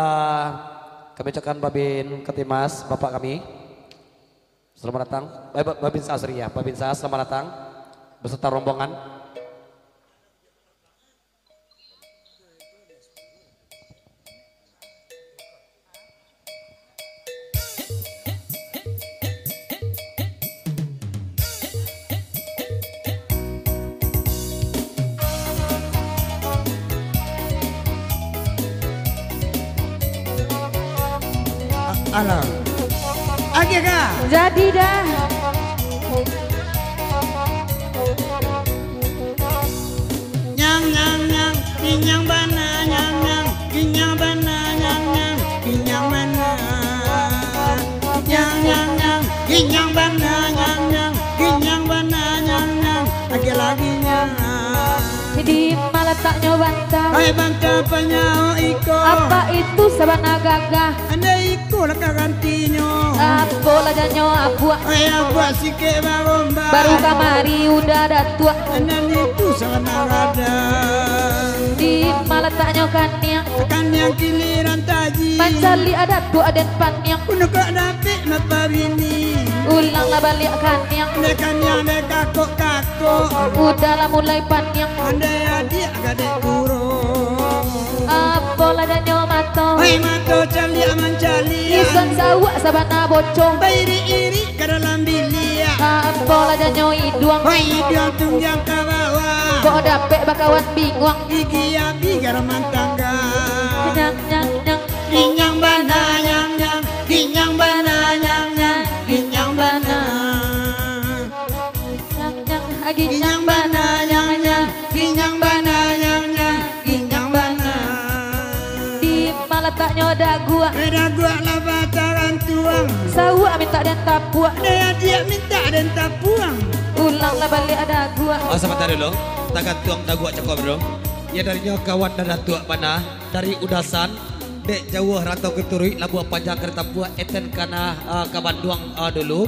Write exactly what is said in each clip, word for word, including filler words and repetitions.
Ah, kami ucapkan Babin Katimas, Bapak kami. Selamat datang. Eh, Ba-, Babin Sasri ya, Babin Sas, selamat datang. Beserta rombongan. Alah. Agiah ka? Jadi dah. Nyang, nyang, nyang, kinyang bana, nyang, nyang, kinyang bana, nyang, nyang, kinyang bana. Nyang, nyang, nyang, kinyang bana, nyang, nyang, kinyang bana, nyang, nyang, agiah lagi, nyang. Di ma lataknyo banta? Ai, banta panyawo iko. Apa itu sabana gagah? Andai iko lah karantinyo. Apo lah janyo abuak? Ai, abuak sikek barombak. Baru kamari udah datuak. Nan itu sabana gadang. Di ma lataknyo kaniang? Kaniang kiliran taji. Mancaliak datuak den paniang. Unukak dapek mapabini. Ulang lah baliak kaniang. Dek kaniang, dek kakok-kakok. Udah lah mulai paniang. Andai adiak gadek kuro. Apo lah janyo mato? Hai, mato caliak mancaliak. Isan sawak sabana bocong. Bairik-irik ka dalam biliak. Apo lah janyo iduang? Hai, iduang tunggang ka bawah. Kok dapek bakawan binguang. Gigi abih garam mantangga. Nyang, nyang, nyang. Ginyang bana, nyang, nyang. Ginyang bana, nyang, nyang. Ginyang bana. Nyang, nyang, ah, ginyang bana, nyang, nyang. Ginyang bana, nyang, nyang. Ginyang bana. Di ma lataknyo daguak? Eh, daguak lah batarantuang. Sawak mintak den tapuak. Dek adiak mintak den tapuang. Ulang lah baliak daguak. Oh, sabanta dulu. Tagantuang daguak cako dulu. Yo, darinyo kawan nan datuak bana, dari Udasan, dek jauah rantau katuruik, labuah panjang ka ditampuak, eten kana, ah, ka Banduang, ah, dulu.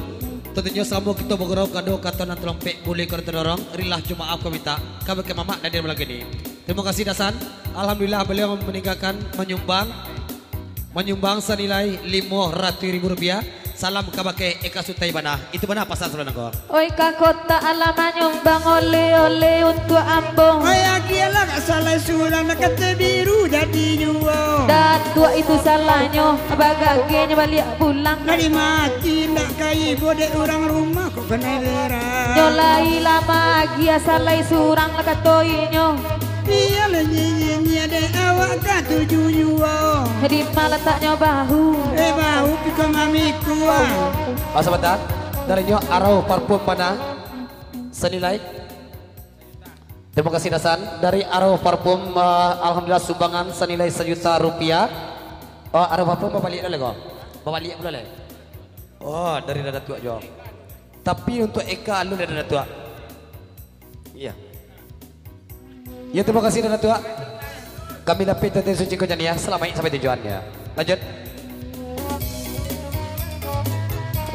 Tantunyo salamo kito bagurau, kado kato nan talompek, buliah kado tadorong, rilah jo maaf ka mintak, kabake mamak nan di dalam lagi ni. Tarimo kasih Dasan. Alhamdulillah, baliau maninggakan, manyumbang, manyumbang sanilai limo ratuih ribu rupiah. Salam kabake Eka Sutai bana. Itu bana pasan saudara ko. Oi, ka kota alah manyumbang oleh-oleh untuak ambo. Oi, agiahlah ka salai surang, nak kate biru jadi juo. Datuak itu salahnyo, bagagenyo baliak pulang. Dari mati ndak ka ibo dek urang rumah. Nyo lai lamo agiah salai surang lah kato inyo. Iyo lah nyinyia dek awak katuju juo. Di ma lataknyo bahu? Eh, bahu piko mami kuah. Ah, sabanta. Darinyo Arau Parfum bana. Sanilai. Tarimo kasih Dasan. Dari Arau Parfum, eh, alhamdulillah sumbangan sanilai sajuta rupiah. Oh, Arau Parfum babaliak dah lai ko? Babaliak pulo lai. Oh, dari Dadatuak juo. Tapi untuak Eka alun dari Dadatuak. Iyo. Yo, tarimo kasih Dadatuak. Kami lapeh tete suci ko janiah. Salamaik sampai tujuan yo. Lanjut.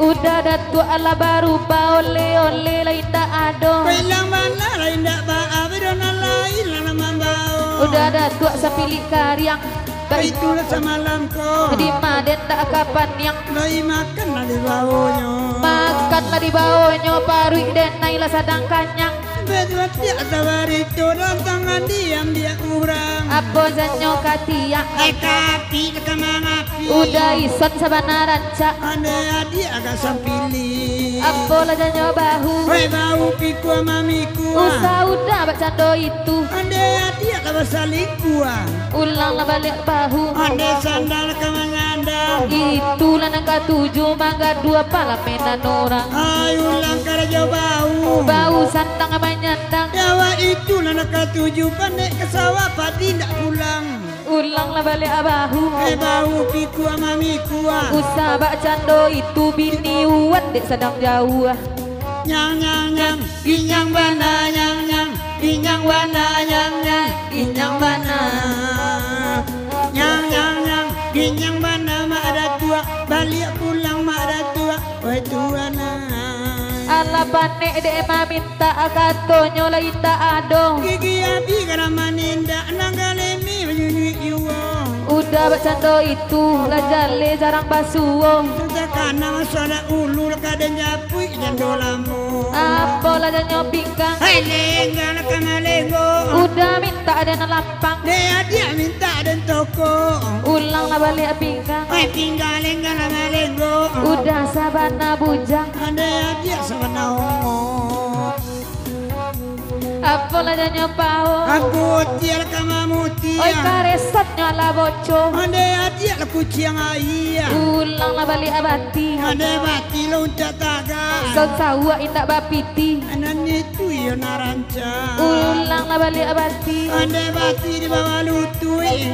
Udah Datuak alah barubah, oleh-oleh lai indak ado. Bilang bana lai indak baa, biro nan lain lah nan mambao. Udah Datuak sapilik kariang. Baitulah samalam ko. Di ma den dak ka paniang. Lai makan lah dibaonyo. Makan lah dibaonyo, paruik den nai lah sadang kanyang. Batuatiak sabarito, dan tangan diambiak urang. Apo janyo katiak? Ai katiak ka mangapi. Udah ison sabana rancak. Andai adiak agak sampili. Apo lah janyo bahu? Hai bahu pikua mamikua. Usah udah bacando itu. Andai adiak lah basalingkuah. Ulang lah baliak bahu. Andai sandal ka mangandam. Itulah nan katuju manggaduah palamenan urang. Ai ulang karajo bahu. Bahu sandang manyandang. Awak itulah nan katuju panek ka sawah padi ndak pulang. Ulang lah baliak bahu. Eh bahu pikua mamikua. Usah bacando itu bini uwan dek sadang jauah. Nyang, nyang, nyang, ginyang bana, nyang, nyang, ginyang bana, nyang, nyang, ginyang bana. Nyang, nyang, nyang, ginyang bana, Mak Datuak, baliak pulang, Mak Datuak, wai tuan ai. Alah panek dek mamintak, katonyo lah indak ado. Gigi abih ka manindak, nan galemi manyunyuik juo. Dah bakcando itu, lah jaleh jarang basuo. Sudah kana masalah ulu, lah ka den japuik jando lamo. Apolah janyo pinggang. Hai, lenggang lah ka malenggo. Udah mintak den lapang. Dek adiak mintak den toko. Ulanglah baliak pinggang. Hai, pinggang lenggang lah malenggo. Udah sabana bujang. Dek adiak sabana ongo. Apolah janyo paho. Aku utiak ka mamutiak. Oi, karesotnyo lah boco. Dek adiak lah kuciang aia. Ulanglah baliak bati. Dek bati lah untuak tagak. Sansauak indak bapiti. Nan itu iyo nan rancak. Ulanglah baliak bati. Dek bati di bawah lutuik.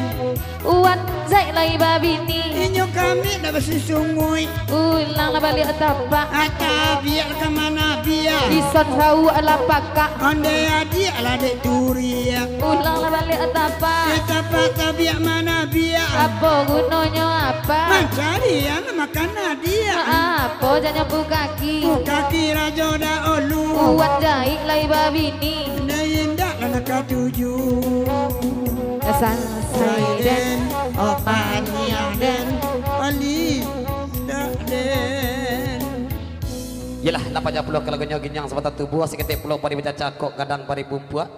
Wan jaik lai babini. Inyo kami nak basusungui. Ulanglah baliak tapak. Atabiak ka mana biak. Ison sauak lah pakak. Dek adiak lah dek turiak. Ulanglah baliak tapak. Di tapak tabiak mana biak. Apo gunonyo apa? Mancari yang makan adiak. Apo janyo pukaki. Pukaki rajo dahulu. Wan jaik lai babini. Dek indak lah nak katuju. Sansai den, oh, paniang den, pali dak den. Yelah, lapan pulo ka lagunyo, ginyang sabatang tubuah, saketek pulo pari bacacakok, gadang pari pumpuak.